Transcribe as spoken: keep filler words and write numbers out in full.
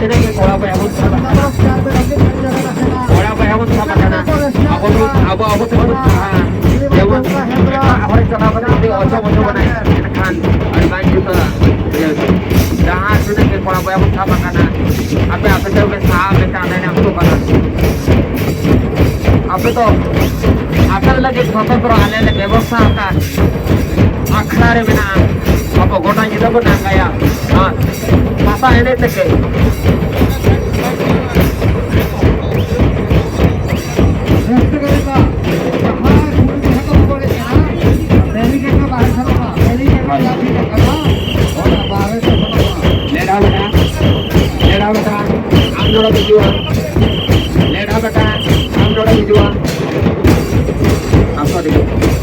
ᱠᱚᱲᱟ ᱵᱚᱭᱦᱟ ᱵᱚᱱ ᱥᱟᱵ ᱟᱠᱟᱱᱟ᱾ ᱠᱚᱲᱟ ᱵᱚᱭᱦᱟ ᱵᱚᱱ ᱥᱟᱵ ᱟᱠᱟᱱᱟ᱾ ᱟᱵᱚ ᱵᱚᱱ, ᱟᱵᱚ, ᱟᱵᱚ ᱛᱮᱵᱚᱱ ᱥᱟᱦᱟᱜᱼᱟ᱾ ᱡᱮᱢᱚᱱ ᱮᱴᱟᱜ ᱦᱚᱲ ᱪᱟᱞᱟᱣ ᱠᱟᱛᱮ ᱡᱩᱫᱤ ᱚᱪᱚ ᱢᱚᱪᱚ ᱵᱚᱱᱟᱭ, ᱮᱱᱠᱷᱟᱱ ᱟᱹᱰᱤ ᱵᱟᱝ ᱡᱩᱛᱩᱜᱼᱟ᱾ ᱡᱟᱦᱟᱸ ᱛᱤᱱᱟᱹᱜ ᱜᱮ ᱠᱚᱲᱟ ᱵᱚᱭᱦᱟ ᱵᱚᱱ ᱥᱟᱵ ᱟᱠᱟᱱᱟ, ᱟᱯᱮ ᱟᱯᱮ ᱛᱮᱜᱮ ᱥᱟᱦᱟᱜ ᱞᱮᱠᱟ ᱟᱞᱮ ᱞᱮ ᱟᱹᱥᱩᱞ ᱠᱟᱱᱟ᱾ ᱟᱯᱮ ᱫᱚ, ᱟᱯᱮ ᱞᱟᱹᱜᱤᱫ ᱥᱚᱛᱚᱱᱛᱨᱚ ᱟᱞᱮ ᱞᱮ ᱵᱮᱵᱚᱥᱛᱷᱟ ᱟᱠᱟᱫ ᱟᱠᱷᱲᱟ ᱨᱮ ᱢᱮᱱᱟᱜᱼᱟ᱾ ᱟᱵᱚ ᱜᱚᱴᱟ ᱧᱤᱫᱟᱹ ᱵᱚᱱ ᱟᱸᱜᱟᱭᱟ᱾ ᱦᱮᱸ᱾ ᱯᱟᱛᱟ ᱮᱱᱮᱡ ᱛᱮᱜᱮ᱾ ᱨᱟᱹᱥᱠᱟᱹ ᱜᱮ ᱦᱩᱭᱩᱜᱼᱟ᱾ ᱡᱟᱦᱟᱸᱭ ᱠᱩᱲᱤ ᱜᱤᱫᱽᱨᱟᱹ ᱠᱚ ᱵᱟᱠᱚ ᱮᱱᱮᱡ ᱠᱟᱱᱟ, ᱵᱮᱨᱤᱠᱮᱰ ᱨᱮ ᱵᱟᱦᱨᱮ ᱥᱮᱱᱚᱜ ᱢᱟ, ᱵᱮᱨᱤᱠᱮᱰ ᱨᱮ ᱡᱟᱦᱟᱸ ᱵᱷᱤᱲ ᱟᱠᱟᱱᱟ, ᱚᱱᱟ ᱵᱟᱦᱨᱮ ᱥᱮᱱᱚᱜ ᱢᱟ᱾ ᱞᱮᱰᱟ ᱵᱮᱴᱟ, ᱞᱮᱰᱟ ᱵᱮᱴᱟ, ᱟᱢ ᱱᱚᱰᱮᱢ ᱦᱤᱡᱩᱜᱼᱟ᱾ ᱞᱮᱰᱟ ᱵᱮᱴᱟ, ᱟᱢ ᱱᱚᱰᱮᱢ ᱦᱤᱡᱩᱜᱼᱟ᱾ ᱟᱢ ᱱᱚᱰᱮ ᱦᱤᱡᱩᱜ᱾